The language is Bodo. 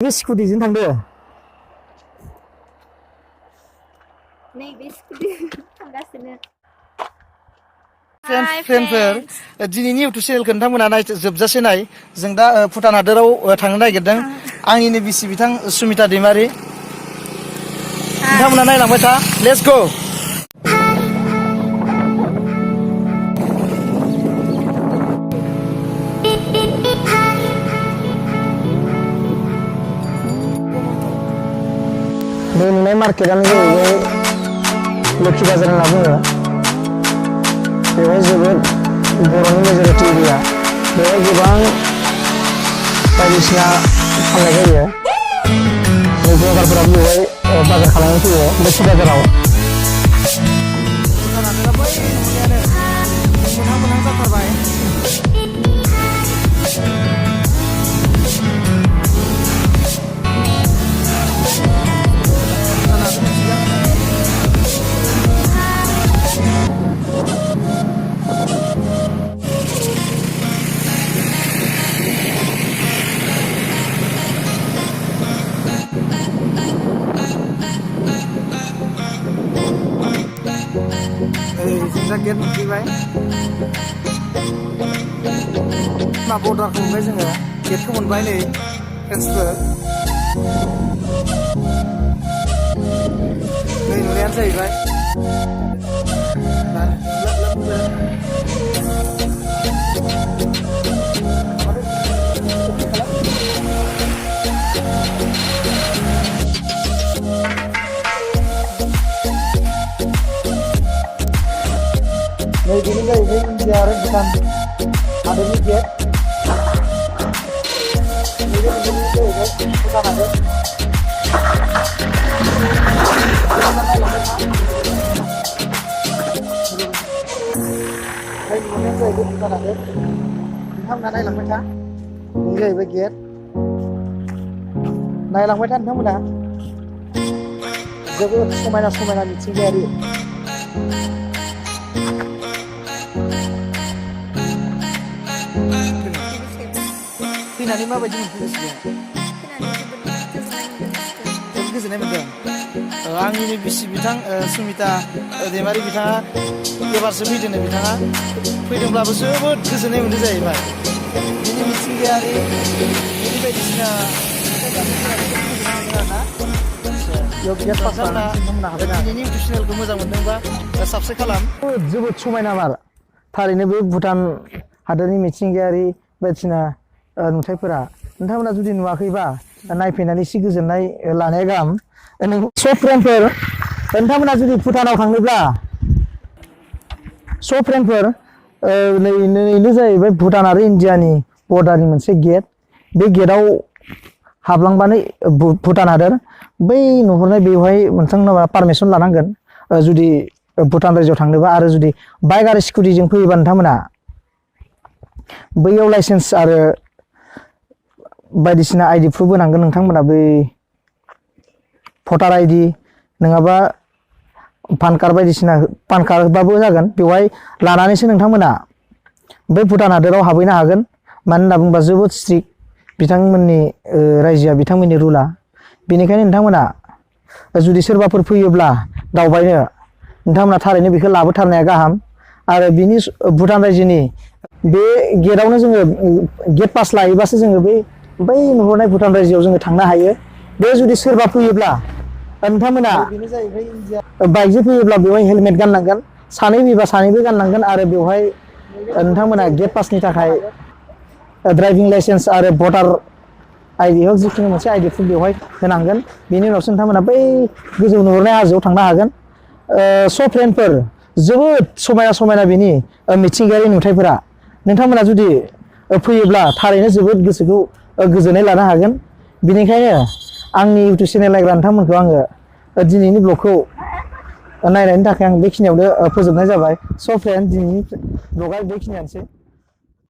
बे स्कुटिजों थांदो नैबे स्कुटि थांगासिनो फ्रेन्डफोर दिनैनि इउटुब चेनेलखौ नोंथांमोना जोबजासे नाय जों दा भुटान हादोराव थांनो नागिरदों आंनिनो बिसि बिथां सुमिता दैमारि नोंथांमोना नायलांबाय था लेट्स गो बे नुनाय मार्केटानो जाहैबाय लोखि बाजार होनना बुङो बेवहाय जोबोद बर'नि मेजरिटि एरिया बेवहाय गोबां बायदिसिना फाननाय जायो ब्लगारफोराबो बेवहाय बाजार खालामनो फैयो लोखि बाजाराव मोनहां जाथारबाय गेट मोनफैबाय मा बर्डारखौ मोनबाय जोङो गेटखौ मोनबाय नै ट्रेन्सफार नै नुनायानो जाहैबाय नै बेनो जाहैबाय इन्डिया आरो भुटान हादरनि गेट नैबे जाहैबाय भुटान हादर जाहैबाय भुटान हादर नोंथांमोना नायलांबाय था बे जाहैबाय गेट नायलांबाय था नोंथांमोना जोबोद समायना समायना मिथिंगायारि फैनानै माबायदि मोनखो गोसोखौ जोबोद गोजोननाय मोनदों आंनिनो बिसि बिथां सुमिता दैमारि बिथाङा एबारसो फैदोंनो बिथाङा फैदोंब्लाबो जोबोद गोजोननाय मोनदों जाहैबाय बिनि मिथिंगायारि बिनि बायदिसिना दिनैनि इउटुब चेनेलखौ मोजां मोनदोंबा साबस्क्राइब खालाम जोबोद समायना मार थारैनो बे भुटान हादोरनि मिथिंगायारि बायदिसिना नुथायफोरा नोंथांमोना जुदि नुवाखैबा नायफैनानै एसे गोजोननाय लानाया गाहाम सब फ्रेन्डफोर नोंथांमोना जुदि भुटानाव थांनोब्ला सब फ्रेन्डफोर नैनो जाहैबाय भुटान आरो इन्डियानि बर्डारनि मोनसे गेट बे गेटआव हाबलांबानो भुटान हादोर बै नुहुरनाय बेवहाय नोंथांमोना पारमिसन लानांगोन जुदि भुटान रायजोआव थांनोबा आरो जुदि बाइक आरो स्कुटिजों फैयोबा नोंथांमोना बैयाव लाइसेन्स आरो बायदिसिना आइडि प्रुफ होनांगोन नोंथांमोना बै भटार आइडि नङाबा पान कार्ड बायदिसिना पान कार्डबाबो जागोन बेवहाय लानानैसो नोंथांमोना बै भुटान हादोराव हाबहैनो हागोन मानो होनना बुङोबा जोबोद स्ट्रिक्ट बिथांमोननि रायजोआ बिथांमोननि रुला बेनिखायनो नोंथांमोना जुदि सोरबाफोर फैयोब्ला दावबायनो नोंथांमोना थारैनो बेखौ लाबोथारनाया गाहाम आरो बिनि भुटान रायजोनि बे गेटआवनो जोङो गेट पास लायोबासो जोङो बै नुहुरनाय भुटान रायजोआव जोङो थांनो हायो बे जुदि सोरबा फैयोब्ला नोंथांमोना बाइकजों फैयोब्ला बेवहाय हेलमेट गाननांगोन सानै फैयोबा सानैबो गाननांगोन आरो बेवहाय नोंथांमोना गेट पासनि थाखाय ड्राइभिं लाइसेन्स आरो भटार आइडि हक जिखुनु मोनसे आइडि प्रुफ बेवहाय होनांगोन बेनि उनावसो नोंथांमोना बै गोजौ नुहुरनाय हाजोआव थांनो हागोन सब फ्रेन्डफोर जोबोद समायना समायना बेनि मिथिंगायारि नुथायफोरा नोंथांमोना जुदि फैयोब्ला थारैनो जोबोद गोसोखौ गोजोननाय लानो हागोन बेनिखायनो आंनि इउटुब चेनेल नायग्रा नोंथांमोनखौ आङो दिनैनि ब्लगखौ नायनायनि थाखाय आं बेखिनियावनो फोजोबनाय जाबाय स' फ्रेन्ड दिनैनि ब्लगआ बेखिनियानोसै